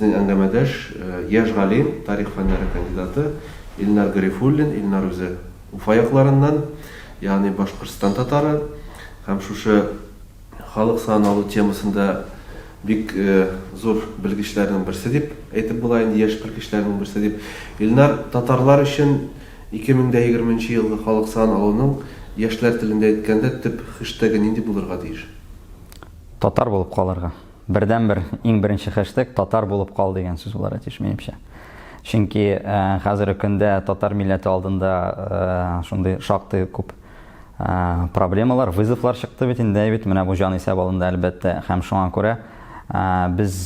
Безнең әңгәмәдәш, яшь галим, тарих фәннәре кандидаты Илнар Гарифуллин. Илнар үзе Уфа якларыннан, ягъни Башкортстан татары һәм шушы халык санын алу темасында бик зур белгечләрнең берсе дип әйтеп була инде, яшь белгечләрнең берсе дип. Илнар, татарлар өчен 2020 нче елгы халык санын алуның, яшьләр телендә әйткәндә, төп хештегы нинди булырга тиеш? Татар булып калырга. Бердәнбер, иң беренче хештег татар булып кал дигән сүз булырга тиеш, минемчә. Чөнки хәзерге көндә татар милләте алдында шундый шактый күп проблемалар, вызовлар чыкты бит инде, бит менә бу җанисәп алынды, әлбәттә, һәм шуңа күрә без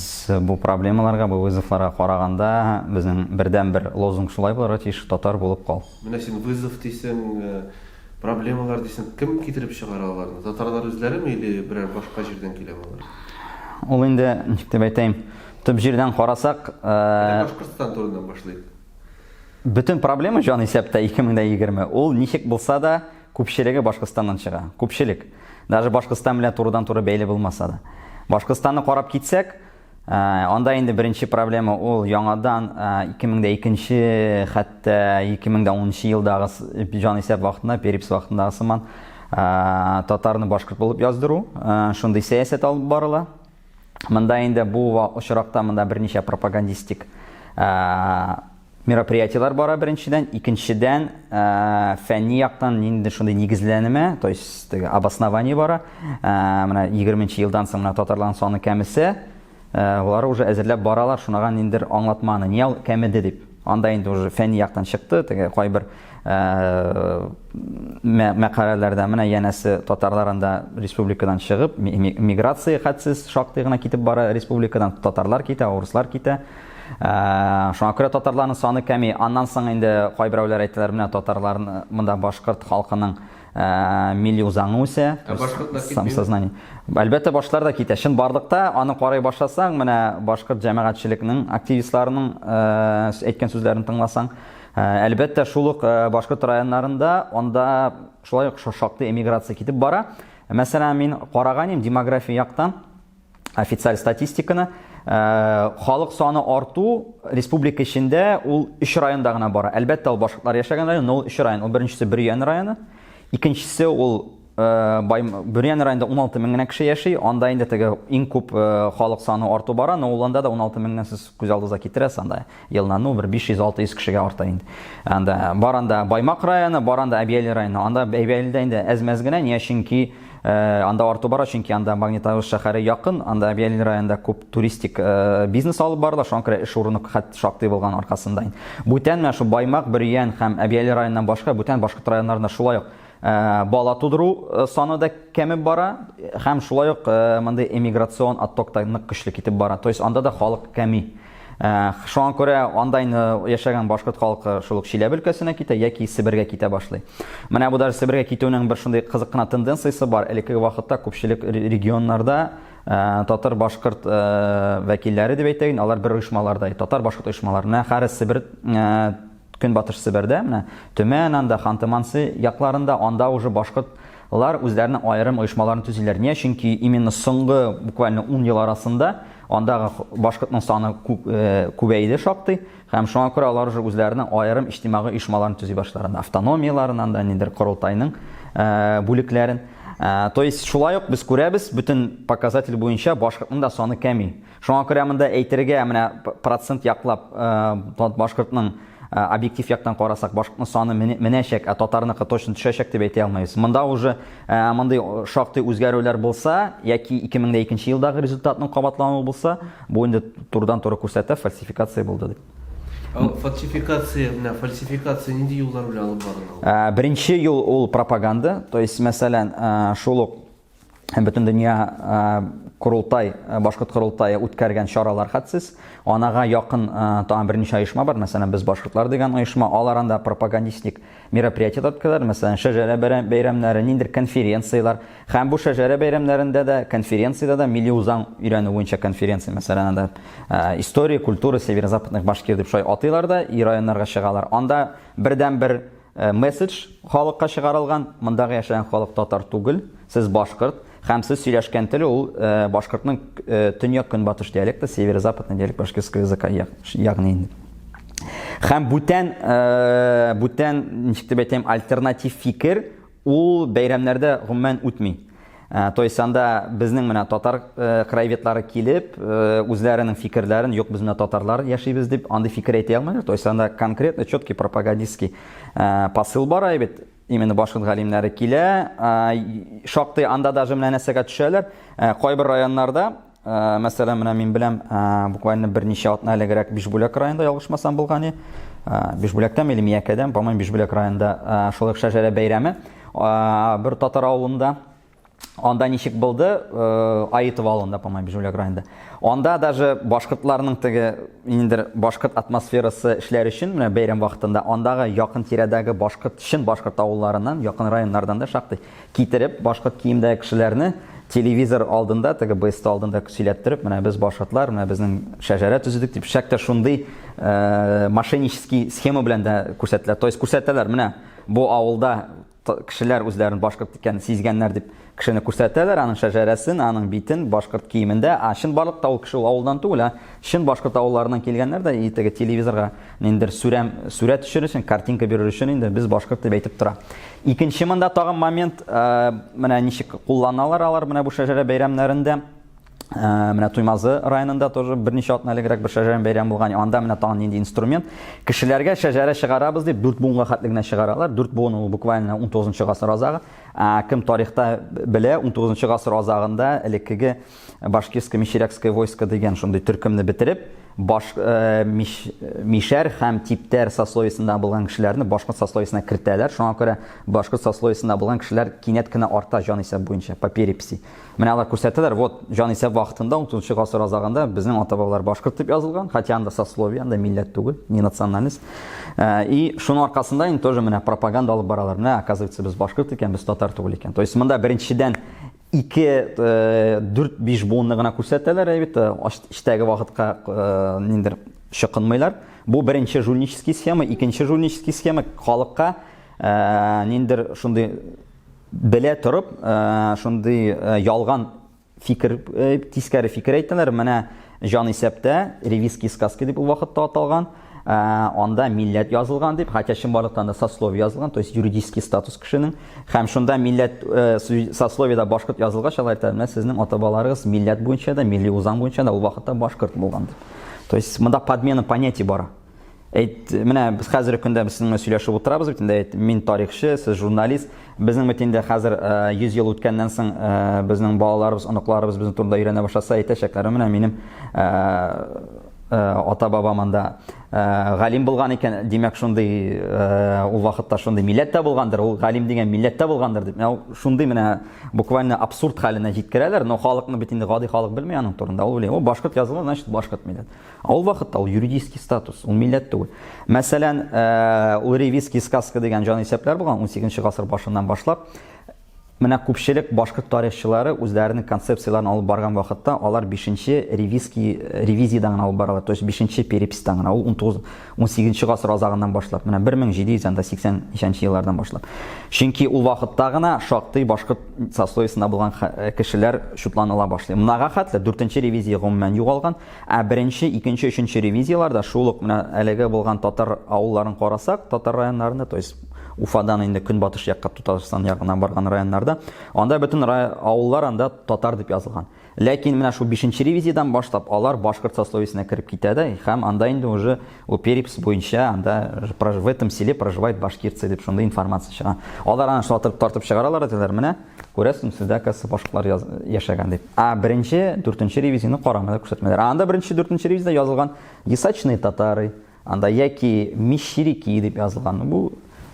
бу проблемаларга, бу вызовларга караганда, безнең бердәнбер лозунг шулай булырга тиеш, татар булып кал. Менә син вызов дисең, Проблемалар дисең, кем китереп чыгара аларны? Татарлар үзләреме или берәр башка җирдән киләме алар? Ул инде, ничек дип әйтәем, төп җирдән карасак, Әйдә Башкортстан турыннан башлыйк. Бөтен проблема җан исәптә 2020, ул ничек булса да, күпчелеге Башкортстаннан чыга. Күпчелек. Даже Башкортстан белән турыдан-туры бәйле булмаса да. Башкортстанны карап китсәк, Анда инде беренче проблема ул яңадан 2002 нче, хәтта 2010 нчы елдагы җанисәп вакытында, перепись вакытындагы сыман татарны башкорт булып яздыру, шундый сәясәт алып барыла. Монда инде бу очракта монда берничә пропагандистик мероприятиеләр бара беренчедән, икенчедән, фәнни яктан ниндидер шундый нигезләнемә, то есть теге обоснование бара. Менә 20 нче елдан соң менә татарларның саны кәмесә, алар уже әзерләп баралар шунага ниндидер аңлатманы, нигә ул кәмеде дип. Анда инде уже фәнни яктан чыкты, теге кайбер мәкаләләрдә менә янәсе татарлар анда республикадан чыгып, миграция хәтсез шактый гына китеп бара республикадан, татарлар китә, урыслар китә. Шуңа күрә татарларның саны кәми. Аннан соң инде кайберәүләр әйтәләр, менә татарларны монда башкорт халкының милли үзаңы үсә. Ә башкортлар китмиме? Самосознание. Әлбәттә, башкортлар да китә. Чынбарлыкта аны карый башласаң, менә башкорт җәмәгатьчелекнең активистларының әйткән сүзләрен тыңласаң, әлбәттә, шул ук башкорт районнарында анда шулай ук шактый эмиграция китеп бара. Мәсәлән, мин караган идем демография яктан, официаль статистиканы, халык саны арту республика эчендә ул өч районда гына бара. Әлбәттә, ул башкортлар яшәгән район, но ул өч район. Ул беренчесе Бөрьян районы, икенчесе ул Бай Бөрьян районында 16 мең генә кеше яши. Анда инде теге иң күп халык саны арту бара, но ул анда да 16 меңнән сез күз алдыгызга китерәсез, анда елына ну бер 500-600 кешегә арта инде. Анда бар анда Баймак районы, бар анда Әбиәле районы. Анда Әбиәледә инде әз-мәз генә, ни чөнки анда арту бара, чөнки анда Магнитогорск шәһәре якын, анда Әбиәле районында күп туристик бизнес алып барыла, шуңа күрә эш урыны хәт шактый булган аркасында. Бүтән менә шул Баймак, Бөрьян һәм Әбиәле районыннан башка бүтән башкорт районнарында шулай ук бала тудыру саны да кәмеп бара һәм шулай ук мондый эмиграцион отток та нык көчле китеп бара. То есть анда да халык кәми. Шуңа күрә анда инде яшәгән башкорт халкы шул ук Чиләбе өлкәсенә китә яки Себергә китә башлый. Менә бу даже Себергә китүнең бер шундый кызык кына тенденциясе бар. Элеккеге вакытта күпчелек регионнарда татар-башкорт вәкилләре дип әйтәйек, алар бер оешмаларда, татар-башкорт оешмалары. Менә хәзер Себер Көнбатыш Себердә, менә Төмән анда, Ханты-Манси якларында, анда уже башкортлар үзләренең аерым оешмаларын төзиләр. Ния? Чөнки именно соңгы буквально 10 ел арасында андагы башкортның саны күп, э, күбәйде шактый, һәм шуңа күрә алар уже үзләренең аерым иҗтимагый оешмаларын төзи башлар. Анда автономияләрен, анда ниндидер корылтайның э, бүлекләрен. Э, то есть шулай ук без күрәбез, бөтен показатель буенча башкортның да саны кәми. Шуңа күрә монда әйтергә менә процент яклап башкортның объектив яктан карасак, башкортның саны менәчәк, ә татарныкы точно төшәчәк дип әйтә алмыйбыз. Монда уже мондый шактый үзгәрүләр булса, яки 2002 елдагы результатның кабатлануы булса, бу инде турыдан-туры күрсәтә, фальсификация булды дип. Фальсификация, менә фальсификация нинди юллар белән алып барыла? Беренче юл ул пропаганда, то есть, мәсәлән, шул ук Бөтендөнья корылтай, башкорт корылтае үткәргән чаралар хәтсез. Анага якын тагын берничә оешма бар, мәсәлән, без башкортлар дигән оешма, алар анда пропагандистик мероприятиеләр үткәрәләр, мәсәлән, шәҗәрә бәйрәмнәре, ниндидер конференцияләр. Һәм бу шәҗәрә бәйрәмнәрендә дә, конференциядә дә милли үзаң өйрәнү буенча конференция, мәсәлән, анда история, культура северо-западных башкир дип шулай атыйлар да, и районнарга чыгалар. Анда бердәнбер Месседж халыкка чыгарылган, мондагы яшәгән халык татар түгел, сез башкорт. Һәм сез сөйләшкән тел ул башкортның төньяк-көнбатыш диалекты, северо-западный диалект башкирского языка, ягъни инде. Һәм бүтән, бүтән, ничек дип әйтәм, альтернатив фикер ул бәйрәмнәрдә гомумән үтми. То есть анда безнең менә татар краеведлары килеп, үзләренең фикерләрен, юк, без менә татарлар яшибез дип, андый фикер әйтә алмыйлар. То есть анда конкретно, четкий пропагандистский посыл бар бит. Именно башкорт галимнәре килә, шактый анда даже менә нәрсәгә төшәләр. Кайбер районнарда, мәсәлән, менә мин беләм, буквально берничә атна элегрәк Бишбүләк районында ялгышмасам булган. Бишбүләктән или Миякәдән, по-моему, Бишбүләк районында шул ук шәҗәрә бәйрәме бер татар авылында. Анда ничек булды? Э, Аитова авылында, по-моему, Бижүләк районында. Анда даже башкортларның теге ниндидер башкорт атмосферасы эшләр өчен, менә бәйрәм вакытында андагы якын тирәдәге башкорт, чын башкорт авылларыннан, якын районнардан да шактый китереп, башкорт киемдәге кешеләрне телевизор алдында, теге БСТ алдында сөйләттереп, менә без башкортлар, менә безнең шәҗәрә төзедек дип, шәк тә шундый э, мошеннический схема белән дә күрсәтелә. То есть күрсәтәләр, менә бу авылда Кешеләр үзләрен башкорт икәнен сизгәннәр дип кешене күрсәтәләр, аның шәҗәрәсен, аның битен башкорт киемендә. Ә чынбарлыкта ул кеше ул авылдан түгел, ә чын башкорт авылларыннан килгәннәр дә и теге телевизорга ниндидер сүрәм, сурәт төшерер өчен, картинка бирер өчен инде без башкорт дип әйтеп тора. Икенче монда тагын момент, менә ничек кулланалар алар менә бу шәҗәрә бәйрәмнәрендә. Э, менә Туймазы районында тоже берничә атна элегрәк бер шәҗәрә бәйрәм булган. Анда менә тагын нинди инструмент. Кешеләргә шәҗәрә чыгарабыз дип дүрт буынга хәтле генә чыгаралар. Дүрт буын ул буквально 19 гасыр азагы. Ә, кем тарихта белә, 19 гасыр азагында элеккеге Башкирско-Мещерякское войско дигән шундый төркемне бетереп, баш э, миш, мишәр һәм типтәр сословиесында булган кешеләрне башкорт сословиесына кертәләр. Шуңа күрә башкорт сословиесында булган кешеләр кинәт кенә арта җанисәп буенча по переписи. Менә алар күрсәтәләр, вот җанисәп вакытында 19 гасыр азагында безнең ата-бабалар башкорт дип язылган, хотя анда сословие, анда милләт түгел, не национальность. Э, и шуның аркасында инде тоже менә пропаганда алып баралар. Менә, оказывается, без башкорт икән, без татар түгел икән. То есть монда беренчедән ике, э, дүрт, биш буынны гына күрсәтәләр, әлбәттә, эчтәге вакытка э, ниндер чокынмыйлар. Бу беренче жульнический схема, икенче жульнический схема халыкка ниндер шундый Белә торып, шундый ялган фикер, тискәре фикер әйтәләр. Менә җан исәптә ревизские сказки дип ул вакытта аталган, анда милләт язылган дип, хотя чынбарлыкта анда сословие язылган, то есть юридический статус кешенең. Һәм шунда милләт сословиедә башкорт язылгач, алар әйтә, менә сезнең ата-бабаларыгыз милләт буенча да, милли үзаң буенча да ул вакытта башкорт булган дип. То есть монда подмена понятий бара. Әйт, менә без хәзерге көндә без сезнең белән сөйләшеп утырабыз бит инде, әйт, мин тарихчы, сез журналист. Безнең бит инде хәзер 100 ел үткәннән соң безнең балаларыбыз, оныкларыбыз безнең турында өйрәнә башласа, әйтәчәкләр, менә минем ата-бабам анда галим булган икән, димәк, шундый ул вакытта шундый милләт тә булгандыр, ул галим дигән милләт тә булгандыр дип. Менә шундый менә буквально абсурд хәленә җиткерәләр, но халыкны бит инде гади халык белми аның турында. Ул уйлый, о, башкорт язылган, значит, башкорт милләт. Ә ул вакытта ул юридический статус, ул милләт түгел. Мәсәлән, э, ул ревизский сказка дигән җанисәпләр булган 18 гасыр башыннан башлап. Менә күпчелек башкорт тарихчылары үзләренең концепцияләрен алып барган вакытта алар 5-нче ревизский ревизиядән генә алып баралар, то есть 5-нче переписьтан гына. Ул 19 18 гасыр азагыннан башлап, менә 1780 ничәнче еллардан башлап. Чөнки ул вакытта гына шактый башкорт сословиесында булган э, кешеләр чутланыла башлый. Монага хәтле 4-нче ревизия гомумән югалган. Ә беренче, икенче, өченче ревизияләрдә шул ук менә әлеге булган татар авылларын карасак, татар районнарында, то есть Уфадан инде көнбатыш якка Татарстан ягына барган районнарда, анда бөтен авыллар анда татар дип язылган. Ләкин менә шул бишенче ревизиядән башлап алар башкорт сословиесенә кереп китә дә, һәм анда инде уже ул перепись буенча анда в этом селе проживают башкирцы дип шундый информация чыга. Алар аны шулай тартып чыгаралар, әйтәләр, менә Күрәсең, сездә, оказывается, башкалар яз, яшәгән дип. Ә беренче, дүртенче ревизияне карамыйлар, күрсәтмәләр. Ә анда беренче, дүртенче ревизиядә язылган ясачные татары, анда яки мещерики дип язылган. Бу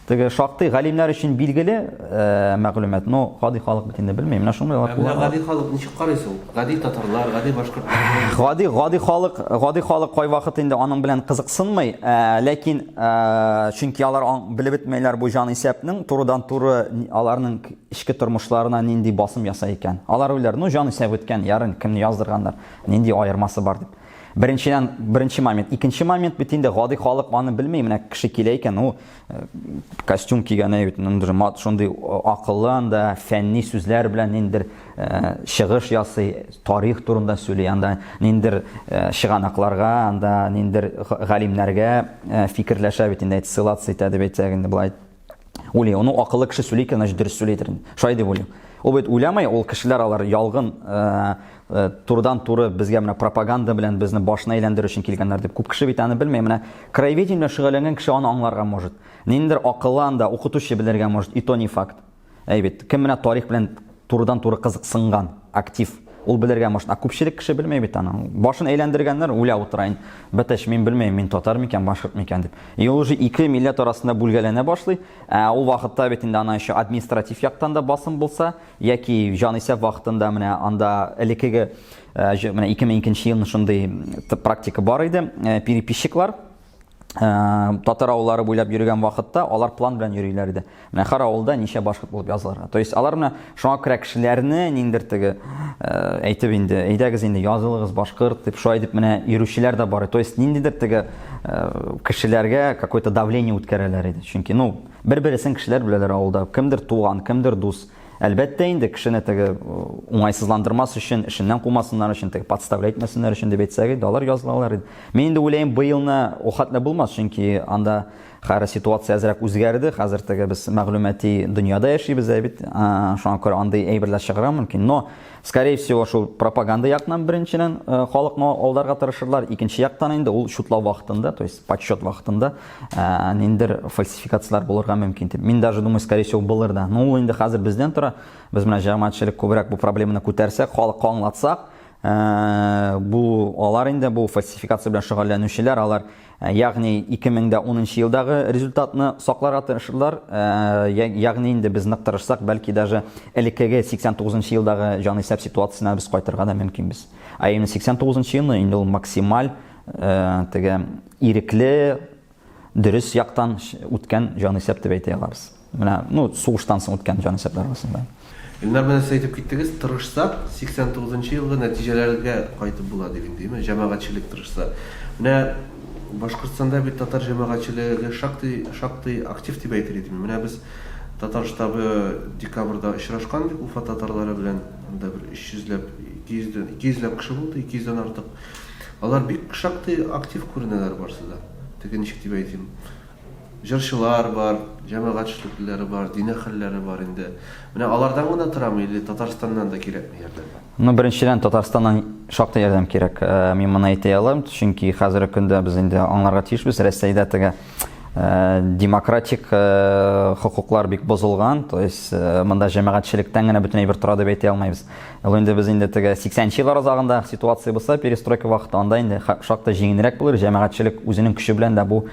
теге шактый галимнәр өчен билгеле э, мәгълүмат, но гади халык бит инде белми. Менә шундый алар. Менә гади халык ничек карый соң? Гади татарлар, гади башкортлар. Гади, гади халык, гади халык кайвакыт инде аның белән кызыксынмый, э, ләкин э, чөнки алар белеп бетмәйләр бу җанисәпнең турыдан-туры аларның эчке тормышларына нинди басым ясай икән. Алар уйлар, ну җан исәп үткән, ярын кемне яздырганнар, нинди аермасы бар дип. Беренчедән, беренче момент. Икенче момент бит инде гади халык аны белми. Менә кеше килә икән, ул э, костюм кигән бит, ниндидер шундый э, акыллы анда фәнни сүзләр белән ниндидер э, чыгыш ясый, тарих турында сөйли, анда ниндидер чыганакларга, анда ниндидер галимнәргә фикерләшә бит инде, ссылаться итә дип әйтсәк инде болай Уйлый, ну акыллы кеше сөйли икән, значит дөрес сөйлидер инде. Шулай дип уйлыйм. Ул бит уйламый, ул кешеләр алар ялгын э, э, турыдан-туры безгә менә пропаганда белән безне башына әйләндерер өчен килгәннәр дип. Күп кеше бит аны белми. Менә краеведение белән шөгыльләнгән кеше аны аңларга может. Ниндидер акыллы анда укытучы белергә может, и то не факт. Әй бит, кем менә тарих белән турыдан-туры кызыксынган, актив, ул белергә может. Ә күпчелек кеше белмәй бит аны. Башын әйләндергәннәр, үлә утыра инде. Бетәч, мин белмәйм, мин татар микән, башкорт микән дип. И ул уже ике милләт арасында бүлгәләнә башлый. Ә ул вакытта бит инде ана еще административ яктан да басым булса, яки җанисәп вакытында менә анда элеккеге э, менә 2002 елны шундый практика бар иде, э, переписчиклар Э, татар авыллары буйлап йөргән вакытта алар план белән йөриләр иде. Менә һәр авылда ничә башкорт булып язылырга. То есть алар менә шуңа күрә кешеләрне ниндер теге э, әйтеп инде, әйдәгез инде язылыгыз башкорт дип шулай дип менә йөрүчеләр дә бар. То есть ниндидер теге э, кешеләргә какое-то давление үткәрәләр иде. Чөнки ну бер-бересен кешеләр беләләр авылда. Кемдер туган, кемдер дус. Әлбәттә инде, кешене теге уңайсызландырмас өчен, эшеннән кумасыннар өчен, теге подставлять итмәсеннәр өчен дип әйтсәк инде, алар язылалар иде. Мин инде уйлыйм, быелны ул хәтле булмас, чөнки анда хәзер ситуация әзрәк үзгәрде, хәзер теге без мәгълүмати дөньяда яшибез ә бит, шуңа күрә андый әйберләр чыгарга мөмкин. Но, скорее всего, шул пропаганда яктан беренчедән халыкны алдарга тырышырлар, икенче яктан инде ул чутлау вакытында, то есть подсчет вакытында Ә, ниндидер фальсификацияләр булырга мөмкин дип. Мин даже думаю, скорее всего, булыр да. Ну, ул инде хәзер бездән тора. Без менә җәмәгатьчелек күбрәк бу проблеманы күтәрсәк, халыкка аңлатсак, ә, бу алар инде бу фальсификация белән шөгыльләнүчеләр, алар ә, ягъни 2010 елдагы результатны сакларга тырышырлар. Ә, ягъни инде без нык тырышсак, бәлки даже элеккеге 89 елдагы җанисәп ситуациясенә без кайтырга да мөмкинбез. Ә именно 89 елны инде ул максималь ә, теге ирекле, дөрес яктан үткән җанисәп дип әйтә алабыз. Менә, ну, сугыштан соң үткән җанисәпләр арасында. Илнар, менә сез әйтеп киттегез, тырышсак, 89 нчы елгы нәтиҗәләргә кайтып була дип инде, әйеме? Җәмәгатьчелек тырышса. Менә Башкортстанда бит татар җәмәгатьчелеге шактый, шактый актив дип әйтер идем. Менә без Татар штабы декабрьдә очрашкан идек Уфа татарлары белән. Анда бер 300 ләп, 200 дән, 200 ләп кеше булды, 200 дән артык. Алар бик шактый актив күренәләр барсы да. Теге ничек дип әйтим, җырчылар бар, җәмәгать эшлеклеләре бар, дин әһелләре бар инде. Менә алардан гына торамы или Татарстаннан да кирәкме ярдәм? Ну, беренчедән, Татарстаннан шактый ярдәм кирәк. Э, мин моны әйтә алам, чөнки хәзерге көндә без инде аңларга тиешбез, Рәсәйдә теге э, демократик э, хокуклар бик бозылган, то есть монда җәмәгатьчелектән генә бөтен әйбер тора дип әйтә алмыйбыз. Ул инде без инде теге 80 еллар азагында ситуация булса, перестройка вакыты анда инде шактый җиңелрәк булыр, җәмәгатьчелек үзенең көче белән дә бу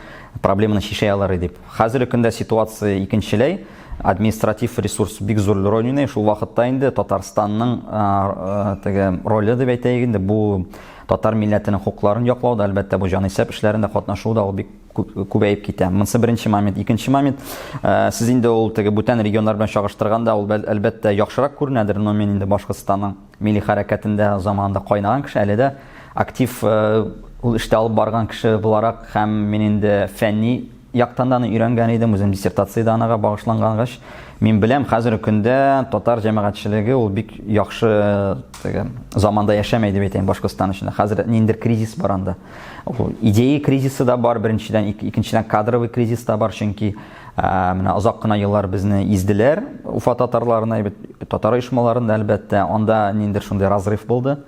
проблеманы чишә алыр иде дип. Хәзерге көндә ситуация икенчеләй, административ ресурс бик зур роль уйный. Шул вакытта инде Татарстанның теге роле дип әйтәйек инде бу татар милләтенең хокукларын яклауда, әлбәттә, бу җанисәп эшләрендә катнашу да ул бик күбәеп китә. Монысы беренче момент. Икенче момент, э, сез инде ул теге бүтән регионнар белән чагыштырганда, ул әлбәттә яхшырак күренәдер, но мин инде Башкортстанның милли хәрәкәтендә заманында кайнаган кеше, әле дә актив э, ул эштә алып барган кеше буларак һәм мин инде фәнни яктан да аны өйрәнгән идем, үзем диссертация дә анага багышлангангач, мин беләм, хәзерге көндә татар җәмәгатьчелеге ул бик яхшы э, теге заманда яшәмәй дип әйтәйем Башкортстан эчендә. Хәзер ниндидер кризис бар анда. Ул идея кризисы да бар, беренчедән, икенчедән кадровый кризис та бар, чөнки менә озак кына еллар безне изделәр, Уфа татарларына, бит татар оешмаларында, әлбәттә, анда ниндидер шундый разрыв булды.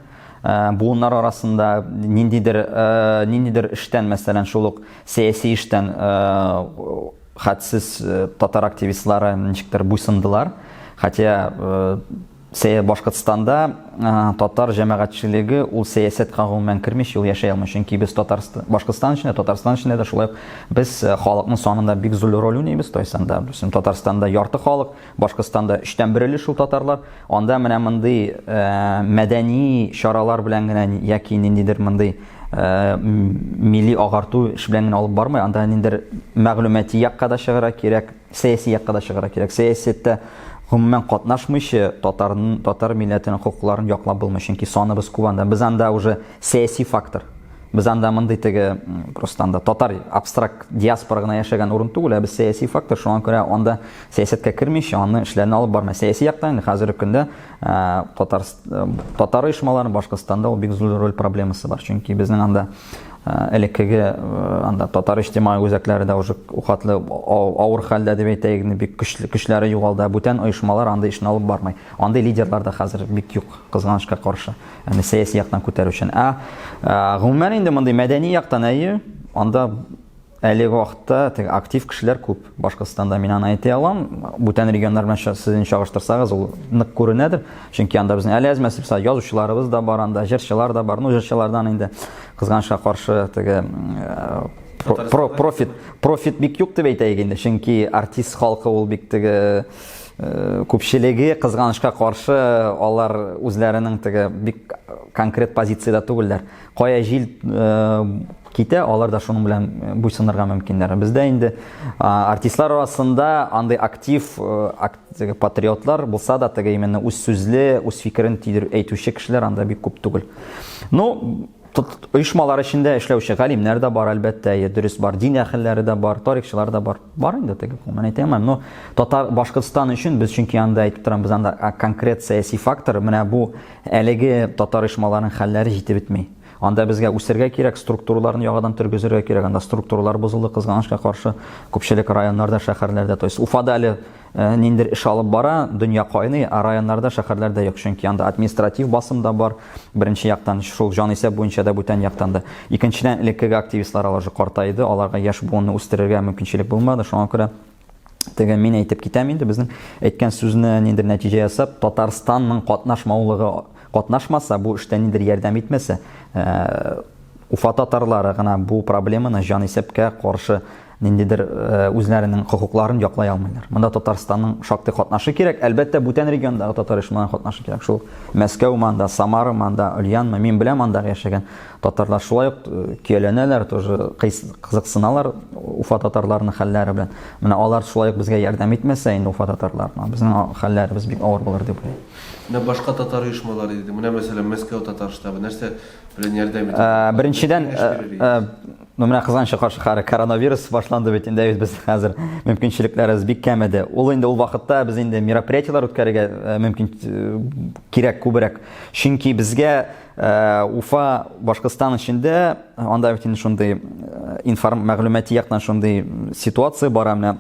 Буыннар арасында ниндидер ниндидер эштән, мәсәлән, шул ук сәяси эштән хәтсез татар активистлары ничектер буйсындылар. Хотя Сәя Башкортстанда татар җәмәгатьчелеге ул сәясәткә гомумән кермичә ул яшәй алмый. Чөнки без Татарстан, Башкортстан эчендә, Татарстан эчендә дә шулай ук без халыкның санында бик зур роль уйныйбыз. То есть анда, допустим, Татарстанда ярты халык, Башкортстанда өчтән бер өлеш ул татарлар. Анда менә мондый мәдәни чаралар белән генә яки ниндидер мондый милли агарту эш белән генә алып бармый. Анда ниндидер мәгълүмати якка да чыгарга кирәк. Сәяси якка да чыгарга кирәк. Сәясәттә гомумән катнашмыйча татарның, татар милләтенең хокукларын яклап булмый, чөнки саныбыз күп анда. Без анда уже сәяси фактор. Без анда мондый теге просто анда татар абстракт диаспора гына яшәгән урын түгел, ә без сәяси фактор, шуңа күрә анда сәясәткә кермичә, аны эшләрне алып бармый. Сәяси яктан инде хәзерге көндә татар татар оешмалары Башкортстанда ул бик зур роль проблемасы бар. Чөнки безнең анда элеккеге анда татар иҗтимагый үзәкләре дә уже ухатлы авыр хәлдә дип әйтәйек, бик көчле көчләре югалды. Бүтән оешмалар андый эшне алып бармый. Андый лидерлар да хәзер бик юк, кызганычка каршы. Ягъни сәяси яктан күтәрү өчен. Ә гомумән инде мондый мәдәни яктан әйе, анда әлеге вакытта теге актив кешеләр күп. Башкортстанда мин аны әйтә алам. Бүтән регионнар белән сезне чагыштырсагыз, ул нык күренәдер. Чөнки анда безнең әле әзмәс язучыларыбыз да бар анда, җырчылар да бар. Ну, җырчылардан инде кызганычка каршы теге про, профит профит бик юк дип әйтәйек инде. Чөнки артист халкы ул бик теге күпчелеге кызганычка каршы алар үзләренең теге бик конкрет позициядә түгелләр. Кая җил китә, алар да шуның белән буйсынырга мөмкиннәр. Бездә инде артистлар арасында андый актив теге патриотлар булса да, теге именно үз сүзле, үз фикерен тидер әйтүче кешеләр анда бик күп түгел. Ну, оешмалар эчендә эшләүче галимнәр дә бар, әлбәттә, әйе, дөрес бар, дин әһелләре дә бар, тарихчылар да бар. Бар инде теге, мин әйтә алмыйм, но татар Башкортстан өчен без чөнки анда әйтеп торам, без анда конкрет сәяси фактор, менә бу әлеге татар оешмаларының хәлләре җитеп бетми. Анда безгә үсергә кирәк, структураларны яңадан тергезергә кирәк. Анда структуралар бозылды, кызганычка каршы, күпчелек районнарда, шәһәрләрдә. То есть Уфада әле ниндер эш алып бара, дөнья кайный, ә районнарда, шәһәрләрдә юк, чөнки анда административ басым да бар, беренче яктан, шул җанисәп буенча да, бүтән яктан да. Икенчедән, элеккеге активистлар алар уже картайды, аларга яшь буынны үстерергә мөмкинчелек булмады, шуңа күрә теге мин әйтеп китәм инде, безнең әйткән сүзне ниндер нәтиҗә ясап, Татарстанның катнашмаулыгы, катнашмаса, бу эштә ниндер ярдәм итмәсә, Уфа татарлары гына бу проблеманы җанисәпкә каршы ниндидер үзләренең хокукларын яклай алмыйлар. Монда Татарстанның шактый катнашы кирәк. Әлбәттә, бүтән региондагы татар оешмаларының катнашы кирәк. Шул Мәскәүме анда, Самарамы анда, Ульянмы, мин беләм андагы яшәгән татарлар шулай ук көяләнәләр, тоже кызыксыналар Уфа татарларының хәлләре белән. Менә алар шулай ук безгә ярдәм итмәсә инде Уфа татарларына, безнең хәлләребез бик авыр булыр дип уйлыйм. Менә башка татар оешмалары диде. Менә мәсәлән, Мәскәү татар штабы нәрсә белән ярдәм итә? Беренчедән, Ну, менә кызганычка каршы хәзер коронавирус башланды бит инде, без хәзер мөмкинчелекләребез бик кәмеде. Ул инде ул вакытта без инде мероприятиеләр үткәрергә э, мөмкин э, кирәк күбрәк. Чөнки безгә э, Уфа, Башкортстан эчендә анда бит инде шундый информ мәгълүмати яктан шундый ситуация бара менә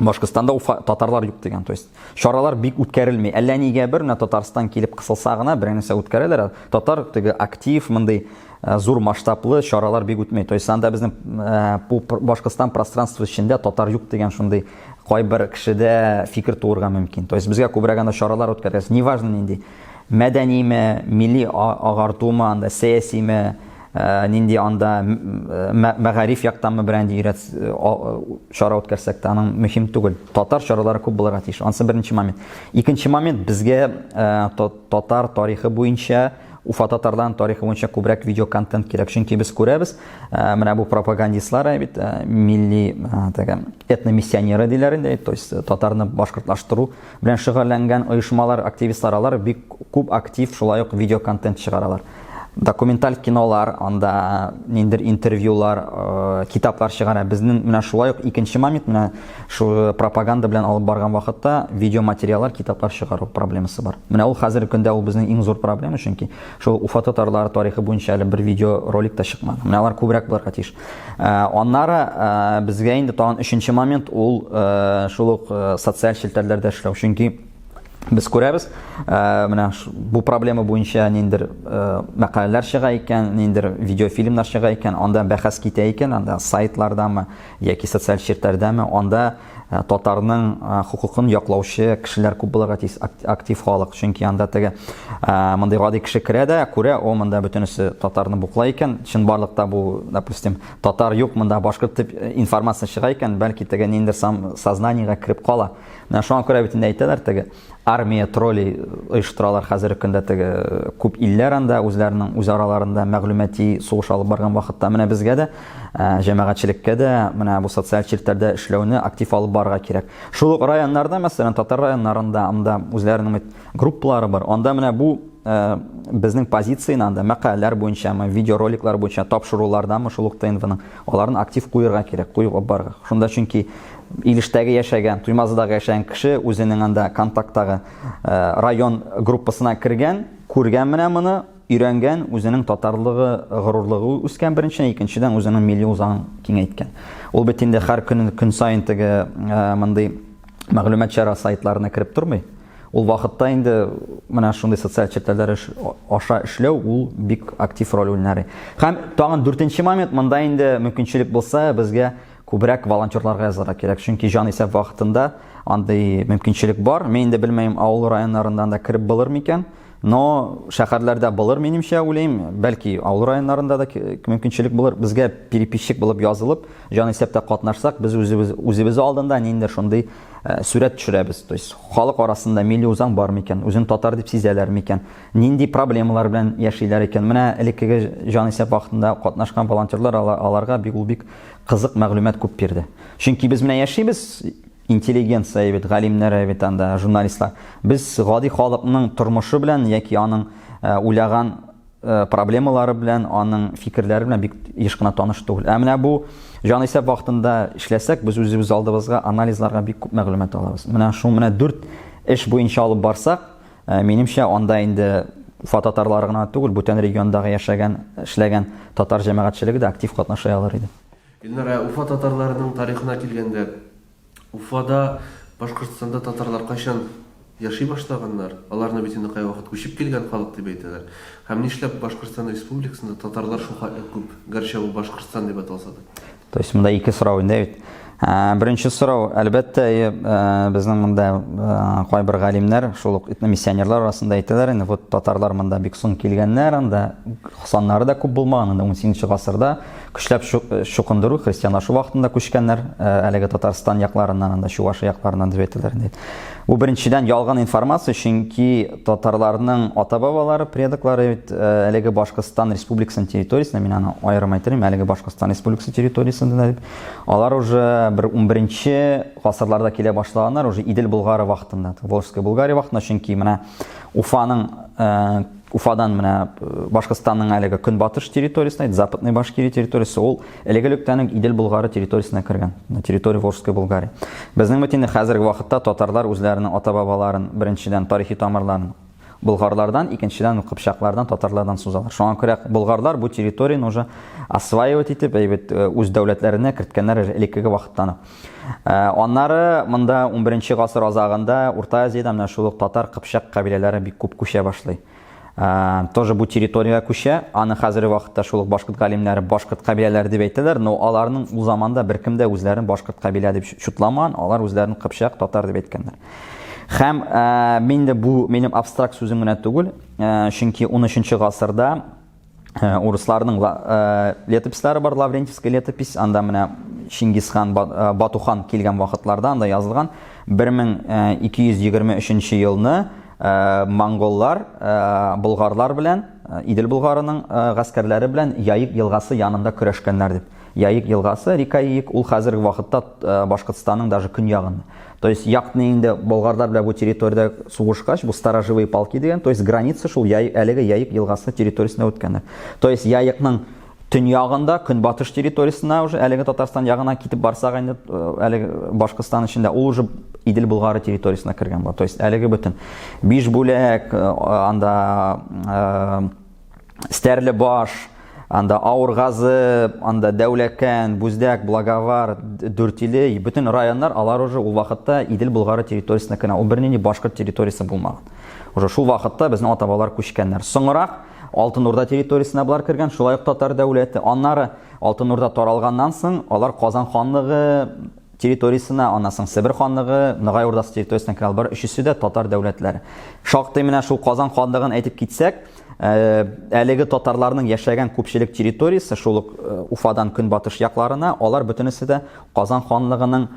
Башкортстанда Уфа татарлар юк дигән, то есть чаралар бик үткәрелми. Әллә нигә бер менә Татарстан килеп кысылса гына берәр нәрсә үткәрәләр. Татар теге актив мондый э, зур масштаблы чаралар бик үтми. То есть анда безнең э, бу Башкортстан пространство эчендә татар юк дигән шундый кайбер кешедә фикер туырга мөмкин. То есть безгә күбрәк анда чаралар үткәрәсе. Неважно нинди мәдәниме, милли агартумы, анда сәясиме, Э, нинди анда э, мәгариф яктанмы берәнди өйрәт э, чара үткәрсәк тә аның мөһим түгел. Татар чаралары күп булырга тиеш. Ансы беренче момент. Икенче момент безгә татар тарихы буенча Уфа татарларының тарихы буенча күбрәк видео контент кирәк. Чөнки без күрәбез, менә бу пропагандистлар бит милли теге этномиссионеры диләр инде, то есть татарны башкортлаштыру белән шөгыльләнгән оешмалар, активистлар алар бик күп актив шулай ук видео контент чыгаралар. Документаль кинолар, анда ниндер интервьюлар, э, китаплар чыгара. Безнең менә шулай ук икенче момент, менә шу пропаганда белән алып барган вакытта видеоматериаллар, китаплар чыгару проблемасы бар. Менә ул хәзерге көндә ул безнең иң зур проблема, чөнки шул Уфа татарлары тарихы буенча әле бер видеоролик та чыкмады. Менә алар күбрәк булырга тиеш. Э, аннары э, безгә инде тагын өченче момент ул шул ук социаль челтәрләрдә эшләү, чөнки Без күрәбез, э, менә бу проблема буенча ниндер э, мәкаләләр чыга икән, ниндер видеофильмнар чыга икән, анда бәхәс китә икән, анда сайтлардамы яки социаль челтәрдәме, анда э, татарның хокукын яклаучы кешеләр күп булырга тиеш, актив халык. Чөнки анда теге мондый гади кеше керә дә, күрә, о, монда бөтенесе татарны буклай икән, чынбарлыкта бу, допустим, татар юк, монда башкорт дип информация чыга икән, бәлки теге ниндер сам сознаниегә кереп кала. Менә шуңа күрә бит инде әйтәләр теге армия троллей оештыралар хәзерге көндә теге күп илләр анда үзләренең үз араларында мәгълүмати сугыш алып барган вакытта менә безгә дә җәмәгатьчелеккә дә менә бу социаль челтәрдә эшләүне актив алып барырга кирәк. Шул ук районнарда, мәсәлән, татар районнарында анда үзләренең бит группалары бар. Анда менә бу безнең позицияне анда мәкаләләр буенчамы, видеороликлар буенча, тапшырулардамы шул ук ТНВның, аларны актив куерга кирәк, куеп алып барырга. Шунда чөнки Илештәге яшәгән, Туймазыдагы яшәгән кеше үзенең анда контакттагы район группасына кергән, күргән менә моны, өйрәнгән, үзенең татарлыгы, горурлыгы үскән беренчедән, икенчедән үзенең милли үзаңын киңәйткән. Ул бит инде һәр көн көн саен теге мондый мәгълүмат чара сайтларына кереп тормый. Ул вакытта инде менә шундый социаль челтәрләр аша эшләү ул бик актив роль уйнар. Һәм тагын дүртенче момент, монда инде мөмкинчелек булса, безгә күбрәк волонтерларга язарга кирәк. Чөнки җан исәп вакытында андый мөмкинчелек бар. Мин инде белмәем, авыл районнарында да кереп булыр микән? Но шәһәрләрдә булыр, минемчә, уйлыйм. Бәлки, авыл районнарында да мөмкинчелек булыр. Безгә переписчик булып язылып, җан исәптә катнашсак, без үзебез үзебез алдында ниндидер шундый э, сурәт төшерәбез. То есть халык арасында милли үзаң бар микән, үзен татар дип сизәләр микән, нинди проблемалар белән яшиләр икән. Менә элеккеге җан исәп вакытында катнашкан волонтерлар аларга бик ул бик кызык мәгълүмат күп бирде. Чөнки без менә яшибез, интеллигенция бит, галимнәр бит анда, журналистлар. Без гади халыкның тормышы белән яки аның э, уйлаган э, проблемалары белән, аның фикерләре белән бик еш кына таныш түгел. Ә менә бу җанисәп вакытында эшләсәк, без үзебез алдыбызга анализларга бик күп мәгълүмат алабыз. Менә шул менә дүрт эш буенча алып барсак, э, минемчә, анда инде Уфа татарлары гына түгел, бүтән региондагы яшәгән, эшләгән татар җәмәгатьчелеге дә актив катнаша алыр иде. Илнар, ә Уфа татарларының тарихына килгәндә, Уфада, Башкортстанда татарлар кайчан яши башлаганнар? Аларны бит инде кайвакыт күчеп килгән халык дип әйтәләр. Һәм нишләп Башкортстан Республикасында татарлар шулхәтле күп, гәрчә ул Башкортстан дип аталса да? То есть монда ике сорау инде бит. Беренче сорау, әлбәттә, безнең монда кайбер галимнәр, шул ук этномиссионерлар арасында әйтәләр инде, вот татарлар монда бик соң килгәннәр, анда саннары да күп булмаган, анда 18 гасырда көчләп чукындыру, христианлашу вакытында күчкәннәр, әлеге Татарстан якларыннан, анда Чувашия якларыннан дип әйтәләр инде. Бу беренчедән ялган информация, чөнки татарларның ата-бабалары, предоклары бит э, әлеге Башкортстан Республикасының территориясендә, мин аны аерым әйтер идем, әлеге Башкортстан Республикасы территориясендә дип, алар уже бер 11 гасырларда килә башлаганнар, уже Идел Болгары вакытында, Волжская Булгария вакытында, чөнки менә Уфаның э, Уфадан менә э, Башкортстанның әлеге көнбатыш территориясенә, Западный Башкирия территориясе, ул элек-электән үк Идел Болгары территориясенә кергән, на территория Волжской Булгарии. Безнең бит инде хәзерге вакытта татарлар үзләренең ата-бабаларын, беренчедән, тарихи тамырларын болгарлардан, икенчедән, кыпчаклардан, татарлардан сузалар. Шуңа күрә болгарлар бу территорияне уже осваивать итеп, әйбәт э, үз дәүләтләренә керткәннәр элеккеге вакыттан ук. Э, аннары монда 11 гасыр азагында Урта Азиядә менә шул ук татар, кыпчак кабиләләре бик күп күчә башлый. Э, тоже бу территориягә күчә. Аны хәзерге вакытта шул ук башкорт галимнәре башкорт кабиләләре дип әйтәләр, но аларның ул заманда беркем дә үзләрен башкорт кабилә дип чутламаган, алар үзләрен кыпчак, татар дип әйткәннәр. Һәм э, мин дә бу минем абстракт сүзем генә түгел, э, чөнки 13 гасырда урысларның летописьләре бар, Лаврентьевская летопись, анда менә Чингисхан, Батухан килгән вакытларда анда язылган 1223 елны монголлар болгарлар белән Идел Болгарының гаскәрләре белән Яик елгасы янында көрәшкәннәр дип. Яик елгасы, река Яик, ул хәзерге вакытта Башкортстанның даже көньягында. То есть якны инде болгарлар белән бу территориядә сугышкач, бу сторожевые полки дигән, то есть граница шул Яик, әлеге Яик елгасы территориясендә үткәннәр. То есть Яикның төньягында, көнбатыш территориясенә уже әлеге Татарстан ягына китеп барсак инде, әлеге Башкортстан эчендә ул уже Идел Болгары территориясенә кергән була. То есть әлеге бөтен Бишбүләк, анда Стәрлебаш, анда Авыргазы, анда Дәүләкән, Бүздәк, Благовар, Дүртиле, бөтен районнар алар уже ул вакытта Идел Болгары территориясенә керә. Ул бернинди башкорт территориясе булмаган. Уже шул вакытта безнең ата-бабалар күчкәннәр. Соңрак Алтын Урда территориясенә болар кергән, шулай ук татар дәүләте. Аннары Алтын Урда таралганнан соң алар Казан ханлыгы территориясенә, аннан соң Себер ханлыгы, Ногай Урдасы территориясенә керә. Алар өчесе дә татар дәүләтләре. Шактый менә шул Казан ханлыгын әйтеп китсәк, әлеге татарларның яшәгән күпчелек территориясе шул ук Уфадан көнбатыш якларына, алар бөтенесе дә Казан ханлыгының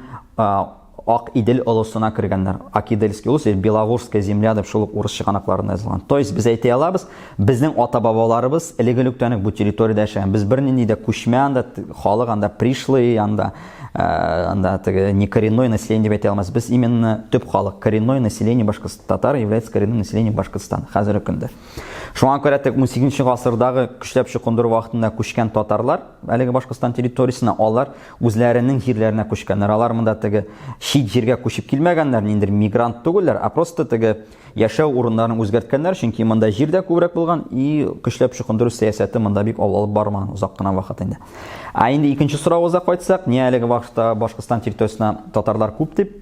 Ак Идел олысына кергәннәр. Акидельский улус или Белогорская земля дип шул ук урыс чыганакларында язылган. То есть без әйтә алабыз, безнең ата-бабаларыбыз элек-электән үк бу территориядә яшәгән. Без бернинди дә күчмә анда халык анда пришлый, анда э, анда теге не коренное население дип әйтә алмас. Без именно төп халык, коренное население башкорт татар является коренным населением Башкортостана хәзерге көндә. Шуңа күрә тек 18 гасырдагы көчләп чукындыру вакытында күчкән татарлар әлеге Башкортстан территориясенә алар үзләренең җирләренә күчкәннәр. Алар монда теге чит җиргә күчеп килмәгәннәр, ниндидер мигрант түгелләр, ә просто теге яшәү урыннарын үзгәрткәннәр, чөнки монда җир дә күбрәк булган и көчләп чукындыру сәясәте монда бик алып бармаган озак кына вакыт инде. Ә инде икенче соравыбызга кайтсак, ни әлеге вакытта Башкортстан территориясенә татарлар күп дип,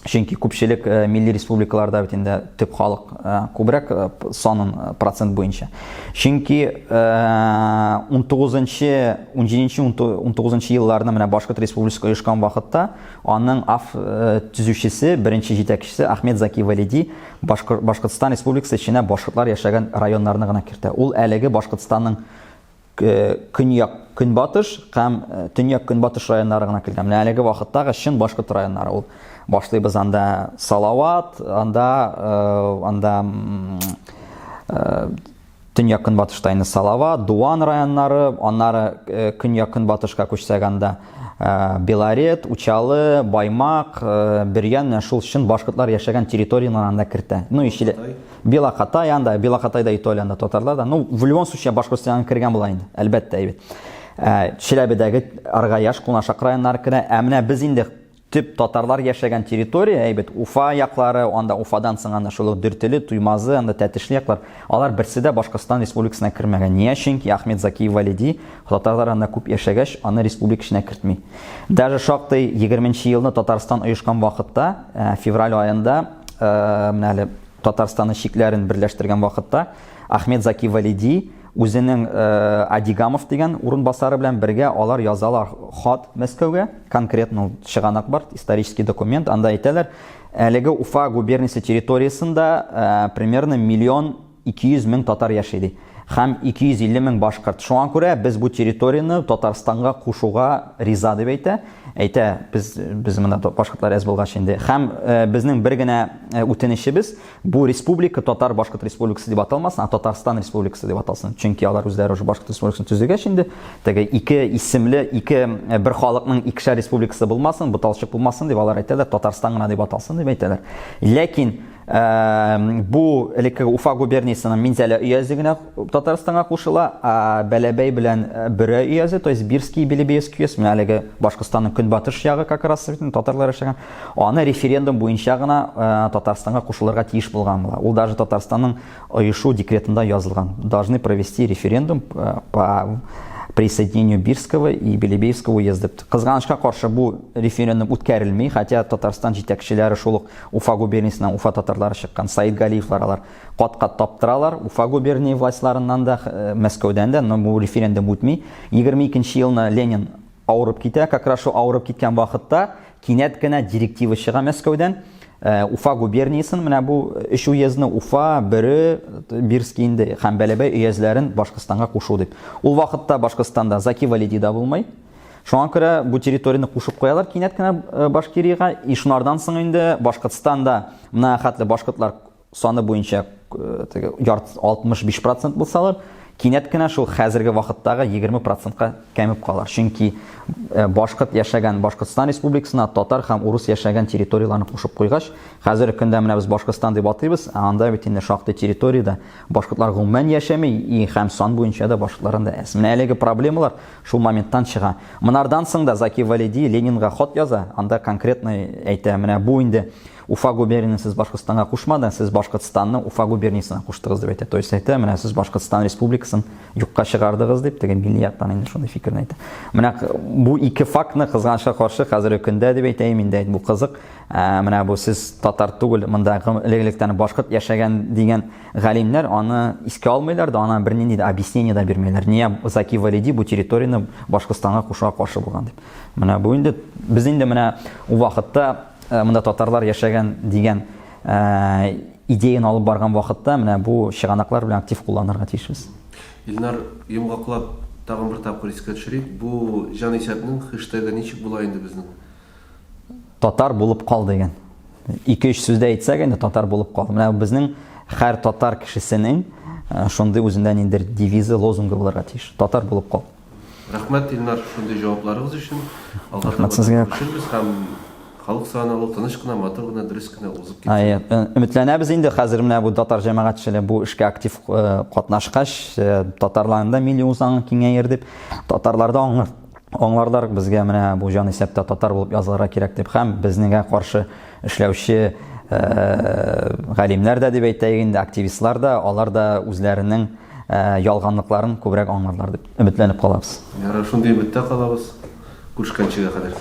Чөнки күпчелек э, милли республикаларда бит инде төп халык э, күбрәк э, санын процент буенча. Чөнки 19-нчы, 17-нче, 19-нчы елларны менә Башкорт республикасы оешкан вакытта аның аф төзүчесе, беренче җитәкчесе Ахмед Заки Валиди Башкортстан республикасы эченә башкортлар яшәгән районнарны гына кертә. Ул әлеге Башкортстанның көньяк-көнбатыш һәм төньяк-көнбатыш районнары гына килгән. Менә әлеге вакыттагы чын башкорт районнары ул. Башлыйбыз анда Салават, анда анда төньяк-көнбатышта инде Салават, Дуан районнары, аннары көньяк-көнбатышка күчсәк анда Белорет, Учалы, Баймак, Бөрьян, менә шул чын башкортлар яшәгән территорияләрне анда кертә. Ну, ишеле Белокатай анда, Белокатайда и то анда татарлар да. Ну, в любом случае, Башкортстаннан кергән була инде, әлбәттә, әйбәт. Ә, Чиләбедәге Аргаяш, Кунашак районнары керә. Ә менә без инде төп татарлар яшәгән территория, әйбәт, Уфа яклары, анда Уфадан соң анда шул ук Дүртөйле, Туймазы, анда Тәтешле яклар, алар берсе дә Башкортстан Республикасына кермәгән. Ния? Чөнки Ахмед Закиев Валиди татарлар анда күп яшәгәч, аны республика эченә кертми. Даже шактый 20 елны Татарстан оешкан вакытта, э, февраль аенда, э, менә әле Татарстанның чикләрен берләштергән вакытта Ахмед Заки Валиди үзенең э, Адигамов дигән урынбасары белән бергә алар язалар хат Мәскәүгә, конкретно ул чыганак бар, исторический документ, анда әйтәләр, әлеге Уфа губерниясе территориясендә э, примерно миллион 200 мең татар яши ди. Һәм 250 мең башкорт. Шуңа күрә без бу территорияне Татарстанга кушуга риза дип әйтә. Әйтә, без, без монда башкортлар әз булгач инде. Һәм э, безнең бер генә э, үтенечебез, бу республика Татар Башкорт Республикасы дип аталмасын, ә Татарстан Республикасы дип аталсын. Чөнки алар үзләре уже Башкорт Республикасын төзегәч инде, теге ике исемле, ике э, бер халыкның икешәр республикасы булмасын, буталчык булмасын дип алар әйтәләр, Татарстан гына дип аталсын дип әйтәләр. Ләкин Бу элеккеге Уфа губерниясенең Минзәлә өязе генә Татарстанга кушыла, ә Бәләбәй белән э, Бөрә өязе, то есть Бирский, Белебеевский өяз, менә әлеге Башкортстанның көнбатыш ягы как раз татарлар яшәгән, аны референдум буенча гына э, Татарстанга кушылырга тиеш булган була. Ул даже Татарстанның оешу декретында язылган. Должны провести референдум э, по присоединению Бирского и Белебеевского уезда. Кызганычка каршы бу референдум үткәрелми, хотя Татарстан җитәкчеләре шул ук Уфа губерниясеннән Уфа татарлары чыккан Саид Галиевлар алар кат-кат таптыралар. Уфа губерния властьларыннан да, э, Мәскәүдән дә, но бу референдум үтми. 22 елны Ленин авырып китә. Как раз шул авырып киткән вакытта кинәт кенә директива чыга Мәскәүдән. Э, Уфа губерниясен, менә бу өч уездны, Уфа, Бөре, Бирский инде һәм Бәләбәй өязләрен Башкортстанга кушу дип. Ул вакытта Башкортстанда Заки Валиди да булмый. Шуңа күрә бу территорияне кушып куялар кинәт кенә э, Башкириягә. И шунардан соң инде Башкортстанда менә хәтле башкортлар саны буенча э, теге ярты 65% булсалар, кинәт кенә шул хәзерге вакыттагы 20%-ка кәмеп калар. Чөнки э, башкорт яшәгән Башкортстан Республикасына татар һәм урыс яшәгән территорияләрне кушып куйгач, хәзерге көндә менә без Башкортстан дип атыйбыз, ә анда бит инде шактый территориядә башкортлар гомумән яшәми, и һәм сан буенча да башкортлар анда әз. Менә әлеге проблемалар Шул моменттан чыга. Монардан соң да Заки Валиди Ленинга хат яза, анда конкретно әйтә, менә бу инде Уфа губерниясен сез Башкортстанга кушмадың, сез Башкортстанны Уфа губерниясенә куштыгыз дип әйтә. То есть әйтә, менә сез Башкортстан республикасын юкка чыгардыгыз дип, теге милли яктан инде шундый фикерне әйтә. Менә бу ике фактны кызганычка каршы хәзерге көндә дип әйтәем инде, бу кызык. Ә, менә бу сез татар түгел, монда элек-электән башкорт яшәгән дигән галимнәр аны искә алмыйлар да, ана бернинди дә объяснение дә бирмиләр. Ния Заки Валиди бу территорияне Башкортстанга кушуга каршы булган дип. Менә бу инде без инде менә ул вакытта э, монда татарлар яшәгән дигән э, идеяны алып барган вакытта менә бу чыганаклар белән актив кулланырга тиешбез. Илнар, йомгаклап тагын бер тапкыр искә төшерик, бу җанисәпнең хэштегы ничек була инде безнең? Татар булып кал дигән. Ике-өч сүздә әйтсәк инде, татар булып кал. Менә безнең һәр татар кешесенең шундый үзендә ниндидер девизы, лозунгы булырга тиеш. Татар булып кал. Рәхмәт, Илнар, шундый җавапларыгыз өчен. Алга таба Рәхмәт сезгә. күрешербез һәм халык саны алу тыныч кына, матур гына, дөрес кенә узып китсен. Әйе, өметләнәбез инде, хәзер менә бу татар җәмәгатьчелеге бу эшкә актив катнашкач, татарларның да милли үзаңы киңәер дип, татарлар да аңлар, аңларлар, безгә менә бу җанисәптә татар булып язылырга кирәк дип һәм безнеңгә каршы эшләүче галимнәр дә дип әйтәйек инде, активистлар да, алар да үзләренең ялганлыкларын күбрәк аңларлар дип өметләнеп калабыз. Ярар, шундый өметтә калабыз. Күрешкәнчегә кадәр.